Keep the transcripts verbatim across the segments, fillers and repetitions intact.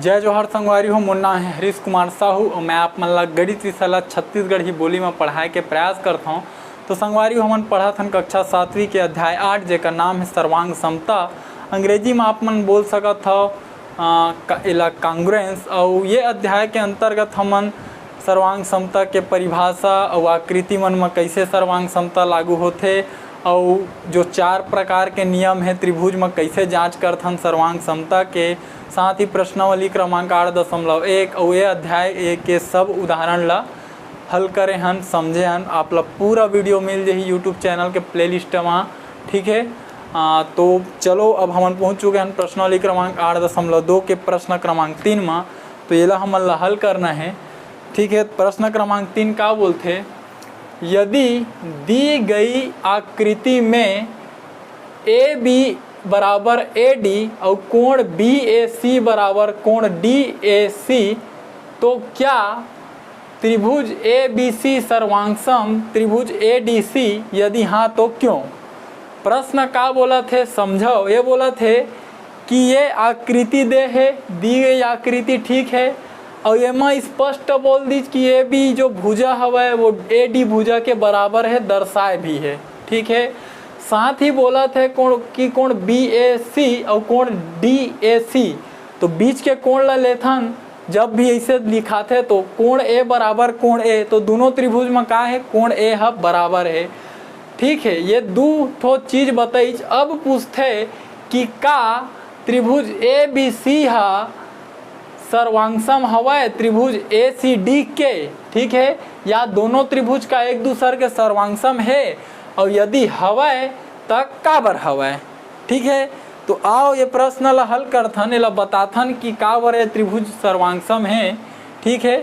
जय जोहार संगवारी हो, मोर नाम है हरीश कुमार साहू और मैं आप मन ला गणित विषय ला छत्तीसगढ़ी बोली में पढ़ाए के प्रयास करत हौं। तो संगवारी हो, हमन पढ़त हन कक्षा सातवीं के अध्याय आठ, जेकर नाम है सर्वांग समता। अंग्रेजी में आप मन बोल सकत हव, अ, का-, एला कांग्रेंस। और ये अध्याय के अंतर्गत हमन सर्वांग समता के परिभाषा और आकृति मन में कैसे सर्वांग समता लागू होथे और जो चार प्रकार के नियम है त्रिभुज में कैसे जांच करथन सर्वांग समता के, साथ ही प्रश्नावली क्रमांक आठ दशमलव एक और ये अध्याय ए के सब उदाहरण ला हल करे हन, समझे हन। आप ला पूरा वीडियो मिल जाही YouTube चैनल के प्लेलिस्ट मा, ठीक है। आ, तो चलो, अब हमन पहुंच चुके हन प्रश्नावली क्रमांक आठ दशमलव दो के प्रश्न क्रमांक तीन मा। तो येला हमन ला हल करना है, ठीक है। प्रश्न क्रमांक तीन का बोलथे, यदि दी गई आकृति में ए बी बराबर ए डी और कोण बी ए सी बराबर कोण डी ए सी, तो क्या त्रिभुज ए बी सी सर्वांगसम त्रिभुज ए डी सी? यदि हाँ, तो क्यों? प्रश्न का बोलत हे, समझव। ये बोलत हे कि ये आकृति दे हे, दी गई आकृति, ठीक है, और एमा स्पष्ट बोल दीच कि ए बी जो भुजा हवय वो ए डी भुजा के बराबर है, दर्शाए भी है, ठीक है। साथ ही बोलत है कोण कि कोण बी ए सी और कोण डी ए सी, तो बीच के कोण ला लेथन। जब भी ऐसे लिखाथे तो कोण ए बराबर कोण ए, तो दोनों त्रिभुज में का है, कोण ए ह बराबर है, ठीक है। ये दू ठो चीज बताइच। अब पूछथे कि का त्रिभुज ए बी सी ह सर्वांगसम हवय त्रिभुज ए सी डी के, ठीक है, या दोनों त्रिभुज का एक दूसर के सर्वांगसम है, और यदि हवय त काबर हवय, ठीक है। तो आओ ये प्रश्न ला हल करथन, एला बताथन कि काबर ये त्रिभुज सर्वांगसम है, ठीक है।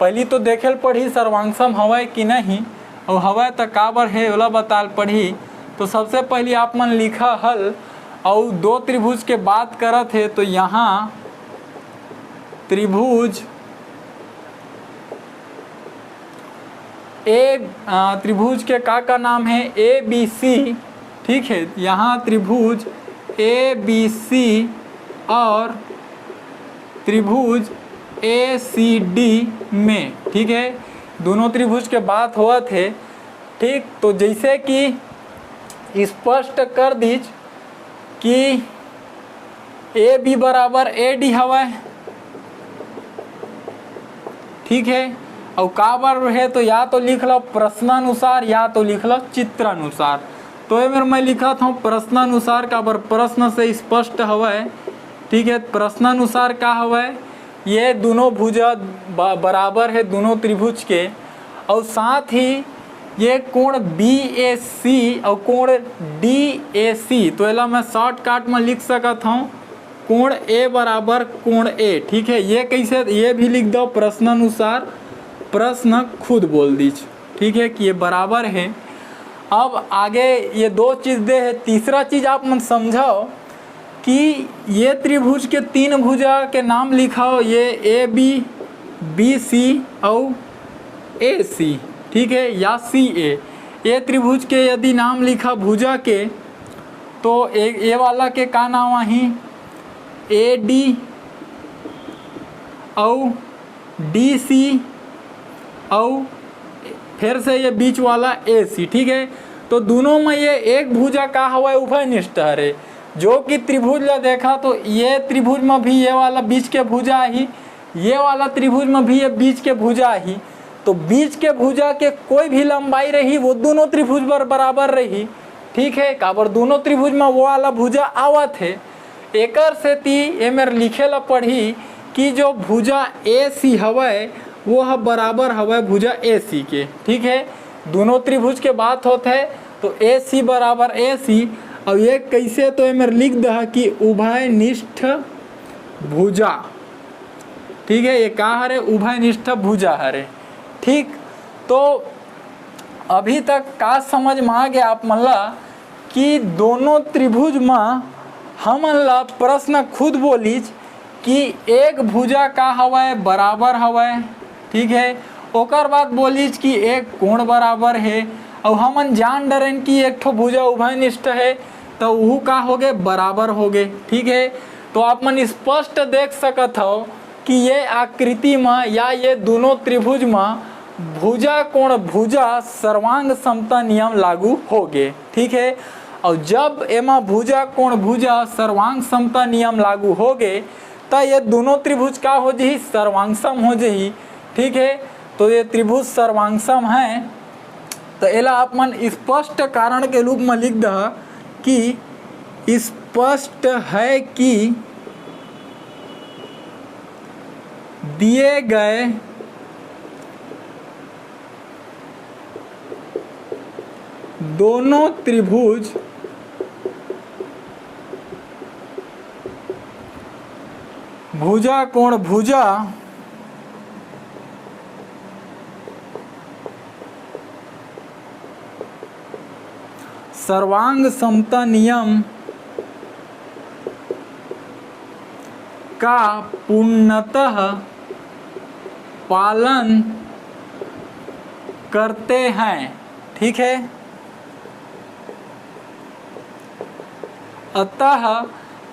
पहली तो देखे ल पड़ही सर्वांगसम हवय कि नहीं, और हवय त काबर है ओला बताल पड़ही। तो सबसे पहली आप मन लिखा हल, और दो त्रिभुज के बात करत हे, तो यहाँ त्रिभुज ए, अ, त्रिभुज के का का नाम है, ए बी सी, ठीक है। यहाँ त्रिभुज ए बी सी और त्रिभुज ए सी डी में, ठीक है, दोनों त्रिभुज के बात होवत है, ठीक। तो जैसे कि स्पष्ट कर दीच कि ए बी बराबर ए डी हवय, ठीक है। और काबर है तो या तो लिख लो प्रश्नानुसार या तो लिख लो चित्रानुसार। तो ये मेर मैं लिखत हूँ प्रश्नानुसार, काबर प्रश्न से स्पष्ट हवय, ठीक है। प्रश्नानुसार का हवय, ये दोनों भुजा ब-, बराबर है दोनों त्रिभुज के, और साथ ही ये कोण बी ए सी और कोण डी ए सी, तो एला मैं शॉर्टकट में लिख सकत हूँ कोण ए बराबर कोण ए, ठीक है। ये कैसे, ये भी लिख दो प्रश्नानुसार, प्रश्न खुद बोल दीच, ठीक है, कि ये बराबर है। अब आगे ये दो चीज दे है, तीसरा चीज आप मन समझो कि ये त्रिभुज के तीन भुजा के नाम लिखाओ, ये ए बी, बी सी और ए सी, ठीक है, या सी ए। ये त्रिभुज के यदि नाम लिखा भुजा के, तो ए, ए वाला के का नाम आही, ए डी और डी सी और फिर से ये बीच वाला ए सी, ठीक है। तो दोनों में ये एक भुजा का हवय, उभयनिष्ठ हरे, जो कि त्रिभुज ला देखा तो ये त्रिभुज में भी ये वाला बीच के भुजा ही, ये वाला त्रिभुज में भी ये बीच के भुजा ही। तो बीच के भुजा के कोई भी लंबाई रही वो दोनों त्रिभुज बर बराबर रही, ठीक है। काबर दोनों त्रिभुज में वो वाला भुजा आवत है, एकर सेती एमेर लिखे ला पड़ही कि जो भुजा ए सी हवय वो ह बराबर हवय भुजा ए सी के, ठीक है। दोनों त्रिभुज के बात होत है तो ए सी बराबर ए सी। और ये कैसे, तो एमेर लिख दह कि उभयनिष्ठ भुजा, ठीक है। ये का हरे, उभयनिष्ठ भुजा हरे, ठीक। तो अभी तक का समझ में आ गया आप मन ला कि दोनों त्रिभुज म हमन ला प्रश्न खुद बोलिच कि एक भुजा का हवय, बराबर हवय, ठीक है। ओकर बाद बोलिच कि एक कोण बराबर है, अउ हमन जान डरेन कि एक ठो भुजा उभयनिष्ठ है, तो उहू का होगे, बराबर होगे, ठीक है। तो आप मन स्पष्ट देख सकत हव कि ये आकृति म या ये दोनों त्रिभुज म भुजा कोण भुजा सर्वांग समता नियम लागू होगे, ठीक है। और जब एमा भुजा कोण भुजा सर्वांग समता नियम लागू होगे, त ये दोनों त्रिभुज का हो जही? सर्वांग सम हो जही, ठीक है। तो ये त्रिभुज सर्वांग सम है, तो एला आप मन स्पष्ट कारण के रूप में लिख दह कि स्पष्ट है कि दिए गए दोनों त्रिभुज भुजा कोण भुजा सर्वांग समता नियम का पूर्णतः पालन करते हैं, ठीक है। अतः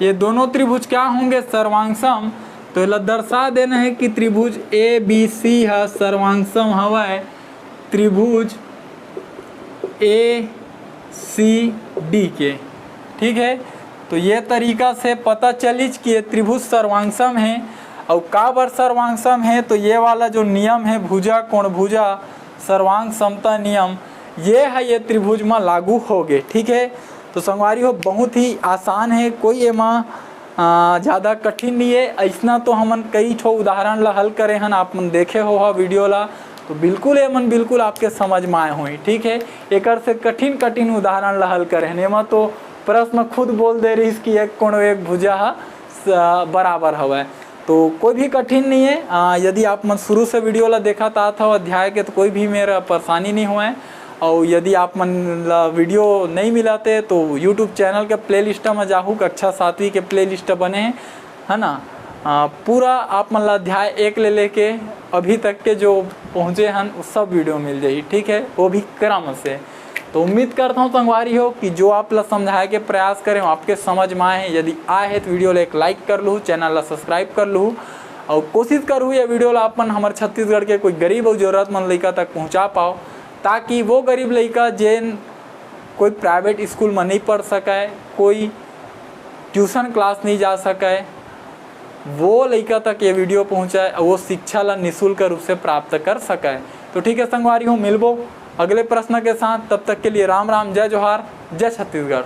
ये दोनों त्रिभुज क्या होंगे? सर्वांग सम। तो एला दर्शा देना है कि त्रिभुज ए बी सी ह सर्वांग सम हवय त्रिभुज ए सी डी के, ठीक है। तो ये तरीका से पता चलिच कि ये त्रिभुज सर्वांग सम है। और काबर सर्वांग सम है? तो ये वाला जो नियम है भुजा कोण भुजा सर्वांग समता नियम, ये है ये त्रिभुज में लागू होगे, ठीक है। तो संगवारी हो, बहुत ही आसान है, कोई एमा आ, ज़्यादा कठिन नहीं है। ऐसना तो हमन कई ठो उदाहरण ला हल करे हन, आप मन देखे हो हा वीडियो ला, तो बिल्कुल ये मन बिल्कुल आपके समझ में आए होही, ठीक है। एकर से कठिन कठिन उदाहरण ला हल करे हन, एमा तो प्रश्न खुद बोल दे रहिस कि एक कोण एक भुजा ह स-, बराबर हवय। तो कोई भी कठिन नहीं है। आ, यदि आप मन शुरू से वीडियो ला देखत आत हव अध्याय के, तो कोई भी मेरा परेशानी नहीं होवय। और यदि आप मन ला वीडियो नहीं मिलत हे, तो YouTube चैनल के प्लेलिस्ट में जाहू, कक्षा सातवीं के प्लेलिस्ट बने हे, है ना। आ, पूरा आप मन ला अध्याय एक ले लेके अभी तक के जो पहुँचे हन, वो सब वीडियो मिल जाही, ठीक है, वो भी क्रम से। तो उम्मीद करता हूँ संगवारी हो कि जो आप ला समझाए के प्रयास करे हों, आपके समझ में आए हे। यदि आए हे तो वीडियो ला एक लाइक कर लूहू, चैनल ला सब्सक्राइब कर लूहू। और कोशिश करहू ये वीडियो ला अपन हमर छत्तीसगढ़ के कोई गरीब और जरूरतमंद लइका तक पहुँचा पाओ, ताकि वो गरीब लइका जेन कोई प्राइवेट स्कूल में नहीं पढ़ सकय, कोई ट्यूशन क्लास नहीं जा सकय, वो लइका तक ये वीडियो पहुँचय और वो शिक्षा ला निःशुल्क रूप से प्राप्त कर सकय। तो ठीक है संगवारी हो, मिलबो अगले प्रश्न के साथ। तब तक के लिए राम राम, जय जोहार, जय छत्तीसगढ़।